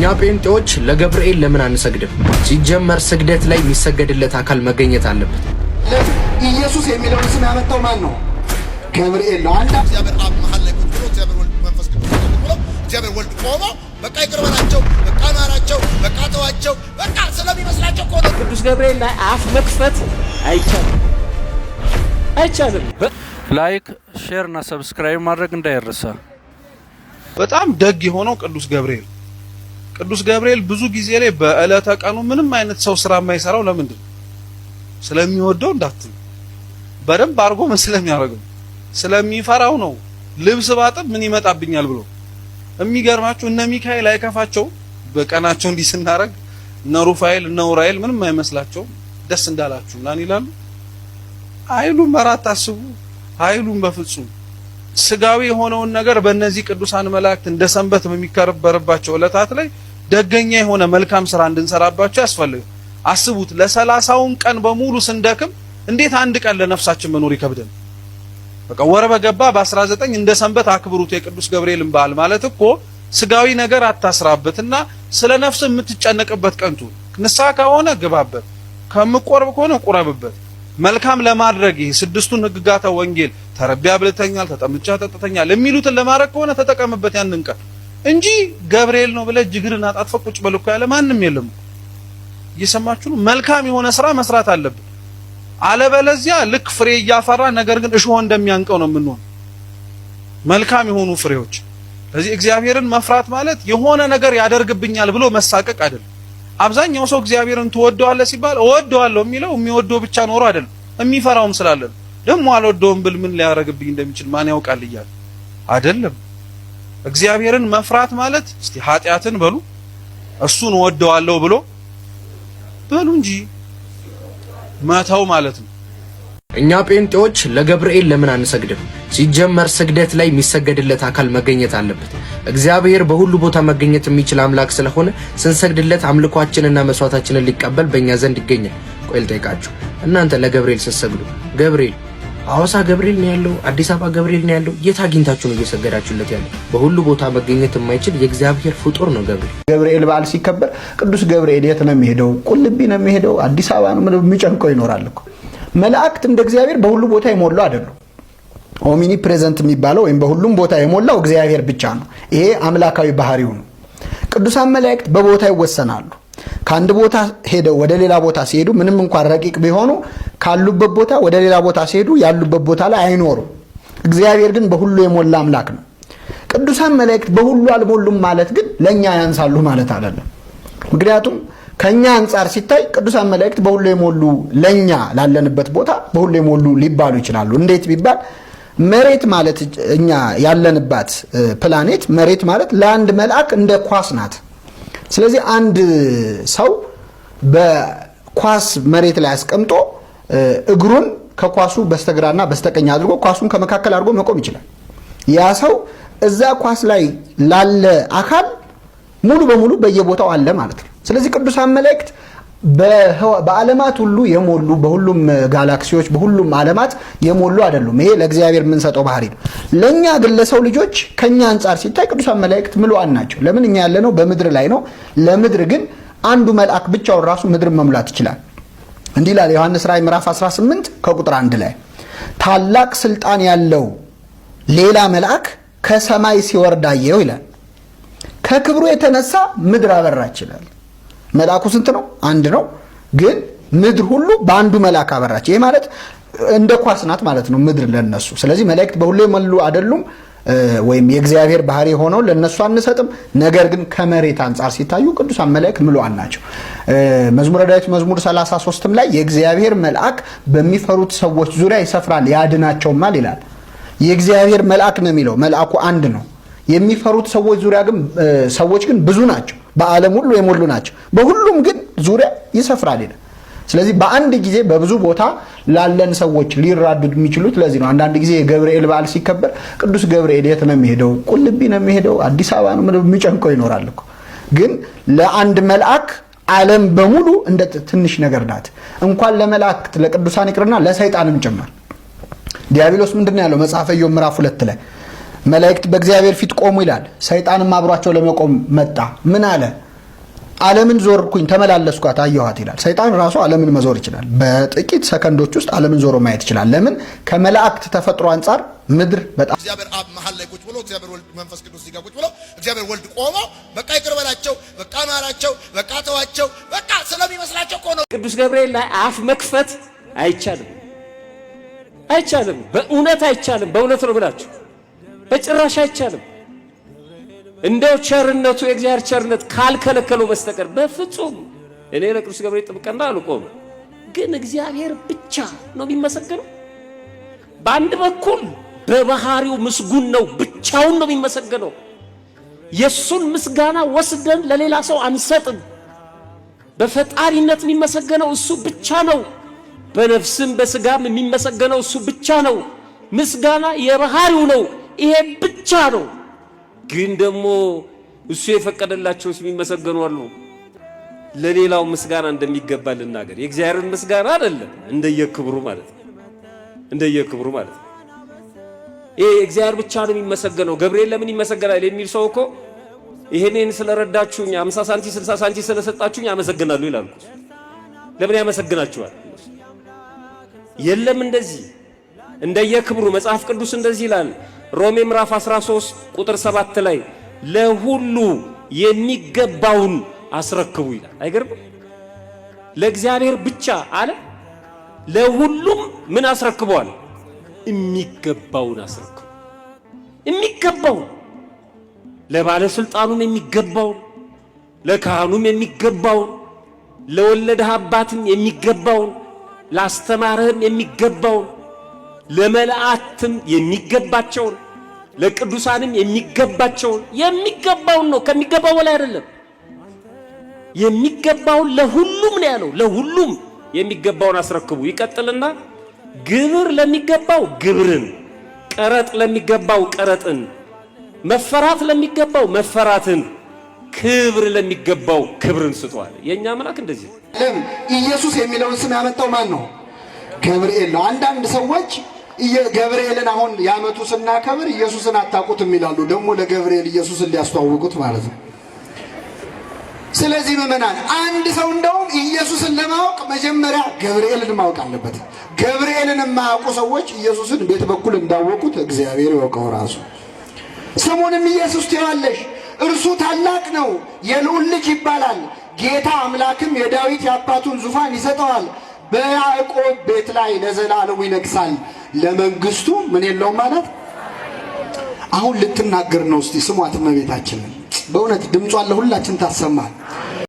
እኛ ጴንጤዎች ለገብርኤል ለምን አንሰግድም? ሲጀመር ስግደት ላይ የሚሰገድለት አካል መገኘት አለበት። ኢየሱስ የሚለውን ስም ያመጣው ማን ነው? ገብርኤል ነው። አንድ እግዚአብሔር አብ መሀል ላይ ቁጭ ብሎ፣ እግዚአብሔር ወልድ፣ መንፈስ ቅዱስ ቁጭ ብሎ፣ እግዚአብሔር ወልድ ቆሞ በቃ ይቅር በላቸው፣ በቃ ማራቸው፣ በቃ ተዋቸው፣ በቃ ስለሚመስላቸው እኮ ነው። ቅዱስ ገብርኤል ላይ አፍ መክፈት አይቻልም፣ አይቻልም። Like፣ share እና subscribe ማድረግ እንዳይረሳ። በጣም ደግ የሆነው ቅዱስ ገብርኤል። ቅዱስ ገብርኤል ብዙ ጊዜ ላይ በዕለተ ቀኑ ምንም አይነት ሰው ስራ የማይሰራው ለምንድን ነው? ስለሚወደው እንዳትሉ፣ በደንብ አድርጎ ምን ስለሚያደርገው፣ ስለሚፈራው ነው። ልብስ ባጥብ ምን ይመጣብኛል ብሎ። የሚገርማችሁ እነ ሚካኤል አይከፋቸው፣ በቀናቸው እንዲህ ስናረግ እነ ሩፋኤል፣ እነ ኡራኤል ምንም አይመስላቸውም። ደስ እንዳላችሁ ምናምን ይላሉ። አይሉም። ኧረ አታስቡ፣ አይሉም በፍጹም። ስጋዊ የሆነውን ነገር በእነዚህ ቅዱሳን መላእክት እንደ ሰንበት በሚከበርባቸው ዕለታት ላይ ደገኛ የሆነ መልካም ስራ እንድንሰራባቸው ያስፈልጋል። አስቡት፣ ለ30ውን ቀን በሙሉ ስንደክም እንዴት አንድ ቀን ለነፍሳችን መኖር ይከብደን? በቃ ወር በገባ በ19 እንደ ሰንበት አክብሩት የቅዱስ ገብርኤልን በዓል ማለት እኮ ስጋዊ ነገር አታስራበትና ስለ ነፍስ የምትጨነቅበት ቀንቱ ንስሐ ከሆነ ግባበት፣ ከምቆርብ ከሆነ ቁረብበት። መልካም ለማድረግ ይሄ ስድስቱን ሕግጋተ ወንጌል ተርቤ አብልተኛል፣ ተጠምቻ ጠጥተኛል የሚሉትን ለማድረግ ከሆነ ተጠቀምበት ያንን ቀን እንጂ ገብርኤል ነው ብለህ እጅግርን አጣጥፈህ ቁጭ በል እኮ ያለ ማንም የለም። እየሰማችሁ ነው። መልካም የሆነ ስራ መስራት አለብን። አለበለዚያ ልክ ፍሬ እያፈራ ነገር ግን እሾህ እንደሚያንቀው ነው የምንሆን። መልካም የሆኑ ፍሬዎች። ስለዚህ እግዚአብሔርን መፍራት ማለት የሆነ ነገር ያደርግብኛል ብሎ መሳቀቅ አይደለም። አብዛኛው ሰው እግዚአብሔርን ትወደዋለህ ሲባል እወደዋለሁ የሚለው የሚወደው ብቻ ኖሮ አይደለም፣ የሚፈራውም ስላለ ነው። ደግሞ አልወደውም ብል ምን ሊያደርግብኝ እንደሚችል ማን ያውቃል እያለ አይደለም። እግዚአብሔርን መፍራት ማለት እስቲ ኃጢአትን በሉ እሱን እወደዋለሁ ብሎ በሉ እንጂ መተው ማለት ነው። እኛ ጴንጤዎች ለገብርኤል ለምን አንሰግድም? ሲጀመር ስግደት ላይ የሚሰገድለት አካል መገኘት አለበት። እግዚአብሔር በሁሉ ቦታ መገኘት የሚችል አምላክ ስለሆነ ስንሰግድለት አምልኳችንና መስዋዕታችንን ሊቀበል በእኛ ዘንድ ይገኛል። ቆይ ልጠይቃችሁ፣ እናንተ ለገብርኤል ስትሰግዱ ገብርኤል ሐዋሳ ገብርኤል ነው ያለው? አዲስ አበባ ገብርኤል ነው ያለው? የት አግኝታችሁ ነው እየሰገዳችሁለት ያለው? በሁሉ ቦታ መገኘት የማይችል የእግዚአብሔር ፍጡር ነው ገብርኤል። ገብርኤል በዓል ሲከበር ቅዱስ ገብርኤል የት ነው የሚሄደው? ቁልቢ ነው የሚሄደው? አዲስ አበባ ነው? የሚጨንቀው ይኖራል እኮ። መላእክት እንደ እግዚአብሔር በሁሉ ቦታ የሞሉ አይደሉም። Omnipresent የሚባለው ወይም በሁሉም ቦታ የሞላው እግዚአብሔር ብቻ ነው። ይሄ አምላካዊ ባህሪው ነው። ቅዱሳን መላእክት በቦታ ይወሰናሉ። ከአንድ ቦታ ሄደው ወደ ሌላ ቦታ ሲሄዱ ምንም እንኳን ረቂቅ ቢሆኑ ካሉበት ቦታ ወደ ሌላ ቦታ ሲሄዱ ያሉበት ቦታ ላይ አይኖሩም። እግዚአብሔር ግን በሁሉ የሞላ አምላክ ነው። ቅዱሳን መላእክት በሁሉ አልሞሉም ማለት ግን ለእኛ ያንሳሉ ማለት አይደለም። ምክንያቱም ከኛ አንጻር ሲታይ ቅዱሳን መላእክት በሁሉ የሞሉ፣ ለኛ ላለንበት ቦታ በሁሉ የሞሉ ሊባሉ ይችላሉ። እንዴት ቢባል መሬት ማለት፣ እኛ ያለንባት ፕላኔት መሬት ማለት ለአንድ መልአክ እንደ ኳስ ናት። ስለዚህ አንድ ሰው በኳስ መሬት ላይ አስቀምጦ እግሩን ከኳሱ በስተግራና በስተቀኝ አድርጎ ኳሱን ከመካከል አድርጎ መቆም ይችላል። ያ ሰው እዛ ኳስ ላይ ላለ አካል ሙሉ በሙሉ በየቦታው አለ ማለት ነው። ስለዚህ ቅዱሳን መላእክት በዓለማት ሁሉ የሞሉ፣ በሁሉም ጋላክሲዎች፣ በሁሉም ዓለማት የሞሉ አይደሉም። ይሄ ለእግዚአብሔር የምንሰጠው ባህሪ ነው። ለእኛ ግን ለሰው ልጆች ከኛ አንጻር ሲታይ ቅዱሳን መላእክት ምሉዓን ናቸው። ለምን? እኛ ያለነው በምድር ላይ ነው። ለምድር ግን አንዱ መልአክ ብቻውን ራሱ ምድርን መሙላት ይችላል። እንዲህ ይላል ዮሐንስ ራእይ ምዕራፍ 18 ከቁጥር 1 ላይ፣ ታላቅ ስልጣን ያለው ሌላ መልአክ ከሰማይ ሲወርድ አየሁ ይላል። ከክብሩ የተነሳ ምድር አበራች ይላል። መልአኩ ስንት ነው? አንድ ነው። ግን ምድር ሁሉ በአንዱ መልአክ አበራች። ይሄ ማለት እንደ ኳስ ናት ማለት ነው ምድር ለነሱ። ስለዚህ መላእክት በሁሉ የሞሉ አይደሉም፣ ወይም የእግዚአብሔር ባህሪ ሆነው ለነሱ አንሰጥም። ነገር ግን ከመሬት አንጻር ሲታዩ ቅዱሳን መላእክት ምሉዓን ናቸው። መዝሙረ ዳዊት መዝሙር 33ም ላይ የእግዚአብሔር መልአክ በሚፈሩት ሰዎች ዙሪያ ይሰፍራል ያድናቸውማል ይላል። የእግዚአብሔር መልአክ ነው የሚለው፣ መልአኩ አንድ ነው። የሚፈሩት ሰዎች ዙሪያ ግን ሰዎች ግን ብዙ ናቸው፣ በዓለም ሁሉ የሞሉ ናቸው። በሁሉም ግን ዙሪያ ይሰፍራል ይላል። ስለዚህ በአንድ ጊዜ በብዙ ቦታ ላለን ሰዎች ሊራዱት የሚችሉት ለዚህ ነው። አንዳንድ ጊዜ የገብርኤል በዓል ሲከበር ቅዱስ ገብርኤል የት ነው የሚሄደው? ቁልቢ ነው የሚሄደው? አዲስ አበባ ነው? የሚጨንቀው ይኖራል እኮ። ግን ለአንድ መልአክ ዓለም በሙሉ እንደ ትንሽ ነገር ናት። እንኳን ለመላእክት ለቅዱሳን ይቅርና ለሰይጣንም ጭምር። ዲያብሎስ ምንድን ነው ያለው? መጽሐፈ ኢዮብ ምዕራፍ 2 ላይ መላእክት በእግዚአብሔር ፊት ቆሙ ይላል። ሰይጣንም አብሯቸው ለመቆም መጣ። ምን አለ? ዓለምን ዞርኩኝ ተመላለስኳት አየኋት ይላል። ሰይጣን ራሱ ዓለምን መዞር ይችላል። በጥቂት ሰከንዶች ውስጥ ዓለምን ዞሮ ማየት ይችላል። ለምን? ከመላእክት ተፈጥሮ አንጻር ምድር በጣም እግዚአብሔር አብ መሀል ላይ ቁጭ ብሎ፣ እግዚአብሔር ወልድ መንፈስ ቅዱስ እዚህ ጋር ቁጭ ብሎ፣ እግዚአብሔር ወልድ ቆሞ በቃ ይቅር በላቸው፣ በቃ ማራቸው፣ በቃ ተዋቸው፣ በቃ ስለሚመስላቸው እኮ ነው። ቅዱስ ገብርኤል ላይ አፍ መክፈት አይቻልም፣ አይቻልም። በእውነት አይቻልም። በእውነት ነው ብላችሁ በጭራሽ አይቻልም። እንደው ቸርነቱ የእግዚአብሔር ቸርነት ካልከለከለው በስተቀር በፍጹም እኔ ለቅዱስ ገብርኤል ጥብቅና አልቆምም። ግን እግዚአብሔር ብቻ ነው የሚመሰገነው። በአንድ በኩል በባህሪው ምስጉን ነው፣ ብቻውን ነው የሚመሰገነው። የሱን ምስጋና ወስደን ለሌላ ሰው አንሰጥም። በፈጣሪነት የሚመሰገነው እሱ ብቻ ነው። በነፍስም በስጋም የሚመሰገነው እሱ ብቻ ነው። ምስጋና የባህሪው ነው። ይሄ ብቻ ነው። ግን ደግሞ እሱ የፈቀደላቸውስ የሚመሰገኑ አሉ። ለሌላው ምስጋና እንደሚገባ ልናገር። የእግዚአብሔርን ምስጋና አይደለም፣ እንደየክብሩ ማለት ነው። እንደየክብሩ ማለት ነው። ይሄ እግዚአብሔር ብቻ ነው የሚመሰገነው፣ ገብርኤል ለምን ይመሰገናል የሚል ሰው እኮ ይሄንን ስለረዳችሁኝ 50 ሳንቲ 60 ሳንቲ ስለሰጣችሁኝ አመሰግናለሁ ይላል እኮ። ለምን ያመሰግናችኋል? የለም እንደዚህ እንደየክብሩ መጽሐፍ ቅዱስ እንደዚህ ይላል። ሮሜ ምዕራፍ 13 ቁጥር 7 ላይ ለሁሉ የሚገባውን አስረክቡ ይላል። አይገርምም? ለእግዚአብሔር ብቻ አለ። ለሁሉም ምን አስረክበዋል? የሚገባውን አስረክቡ። የሚገባውን ለባለስልጣኑም የሚገባውን፣ ለካህኑም የሚገባውን፣ ለወለደህ አባትም የሚገባውን፣ ላስተማርህም የሚገባውን፣ ለመላእክትም የሚገባቸውን፣ ለቅዱሳንም የሚገባቸውን የሚገባውን ነው። ከሚገባው በላይ አይደለም። የሚገባውን ለሁሉም ነው ያለው። ለሁሉም የሚገባውን አስረክቡ። ይቀጥልና ግብር ለሚገባው ግብርን፣ ቀረጥ ለሚገባው ቀረጥን፣ መፈራት ለሚገባው መፈራትን፣ ክብር ለሚገባው ክብርን ስጧል። የእኛ አምላክ እንደዚህ ነው። ለምን ኢየሱስ የሚለውን ስም ያመጣው ማን ነው? ገብርኤል ነው። አንዳንድ ሰዎች ገብርኤልን አሁን ያመቱ ስናከብር ኢየሱስን አታውቁትም ይላሉ። ደግሞ ለገብርኤል ኢየሱስን ሊያስተዋውቁት ማለት ነው። ስለዚህ ምዕመናን፣ አንድ ሰው እንደውም ኢየሱስን ለማወቅ መጀመሪያ ገብርኤልን ማወቅ አለበት። ገብርኤልን የማያውቁ ሰዎች ኢየሱስን ቤት በኩል እንዳወቁት እግዚአብሔር ይወቀው ራሱ። ስሙንም ኢየሱስ ትይዋለሽ፣ እርሱ ታላቅ ነው፣ የልዑል ልጅ ይባላል። ጌታ አምላክም የዳዊት የአባቱን ዙፋን ይሰጠዋል፣ በያዕቆብ ቤት ላይ ለዘላለሙ ይነግሣል፣ ለመንግስቱ ምን የለውም ማለት። አሁን ልትናገር ነው። እስቲ ስሟት እመቤታችንን። በእውነት ድምጿን ለሁላችን ታሰማል።